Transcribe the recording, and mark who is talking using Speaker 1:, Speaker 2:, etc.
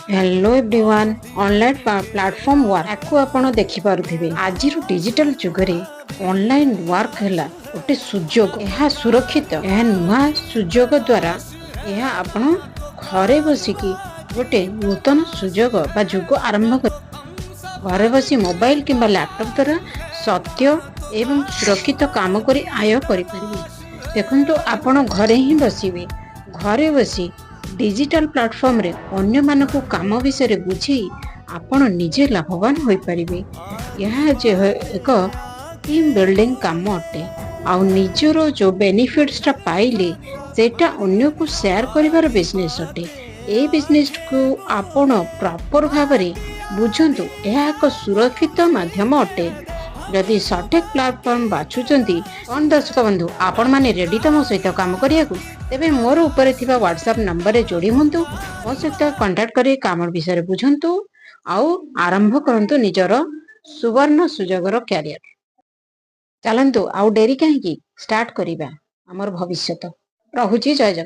Speaker 1: Hello everyone, online platform work, ୟାକୁ ଆପଣ ଦେଖିପାରୁଥିବେ। ଆଜିର ଡିଜିଟାଲ ଯୁଗରେ ଅନଲାଇନ୍ ୱାର୍କ ହେଲା ଗୋଟେ ସୁଯୋଗ। ଏହା ସୁରକ୍ଷିତ, ଏହା ନୂଆ ସୁଯୋଗ ଦ୍ୱାରା ଏହା ଆପଣ ଘରେ ବସିକି ଗୋଟେ ନୂତନ ସୁଯୋଗ ବା ଯୁଗ ଆରମ୍ଭ କରି ଘରେ ବସି ମୋବାଇଲ କିମ୍ବା ଲ୍ୟାପଟପ୍ ଦ୍ୱାରା ସତ୍ୟ ଏବଂ ସୁରକ୍ଷିତ କାମ କରି ଆୟ କରିପାରିବେ। ଦେଖନ୍ତୁ, ଆପଣ ଘରେ ହିଁ ବସିବେ। ଘରେ ବସି ଡିଜିଟାଲ ପ୍ଲାଟଫର୍ମରେ ଅନ୍ୟମାନଙ୍କୁ କାମ ବିଷୟରେ ବୁଝେଇ ଆପଣ ନିଜେ ଲାଭବାନ ହୋଇପାରିବେ। ଏହା ଯେ ଏକ ଟିମ୍ ବିଲ୍ଡିଂ କାମ ଅଟେ ଆଉ ନିଜର ଯେଉଁ ବେନିଫିଟ୍ସଟା ପାଇଲେ, ସେଇଟା ଅନ୍ୟକୁ ସେୟାର କରିବାର ବିଜନେସ୍ ଅଟେ। ଏଇ ବିଜନେସକୁ ଆପଣ ପ୍ରପର ଭାବରେ ବୁଝନ୍ତୁ। ଏହା ଏକ ସୁରକ୍ଷିତ ମାଧ୍ୟମ ଅଟେ, ଯଦି ସଠିକ୍ ପ୍ଲାଟଫର୍ମ ବାଛୁଛନ୍ତି। କ'ଣ ଦର୍ଶକ ବନ୍ଧୁ, ଆପଣମାନେ ରେଡ଼ି ତ ମୋ ସହିତ କାମ କରିବାକୁ? ତେବେ ମୋର ଉପରେ ଥିବା ହ୍ୱାଟ୍ସଆପ୍ ନମ୍ବରରେ ଯୋଡ଼ି ହୁଅନ୍ତୁ, ମୋ ସହିତ କଣ୍ଟାକ୍ଟ କରି କାମ ବିଷୟରେ ବୁଝନ୍ତୁ ଆଉ ଆରମ୍ଭ କରନ୍ତୁ ନିଜର ସୁବର୍ଣ୍ଣ ସୁଯୋଗର କ୍ୟାରିୟର। ଚାଲନ୍ତୁ, ଆଉ ଡେରି କାହିଁକି? ଷ୍ଟାର୍ଟ କରିବା ଆମର ଭବିଷ୍ୟତ। ରହୁଛି, ଜୟ ଜଗନ୍ନାଥ।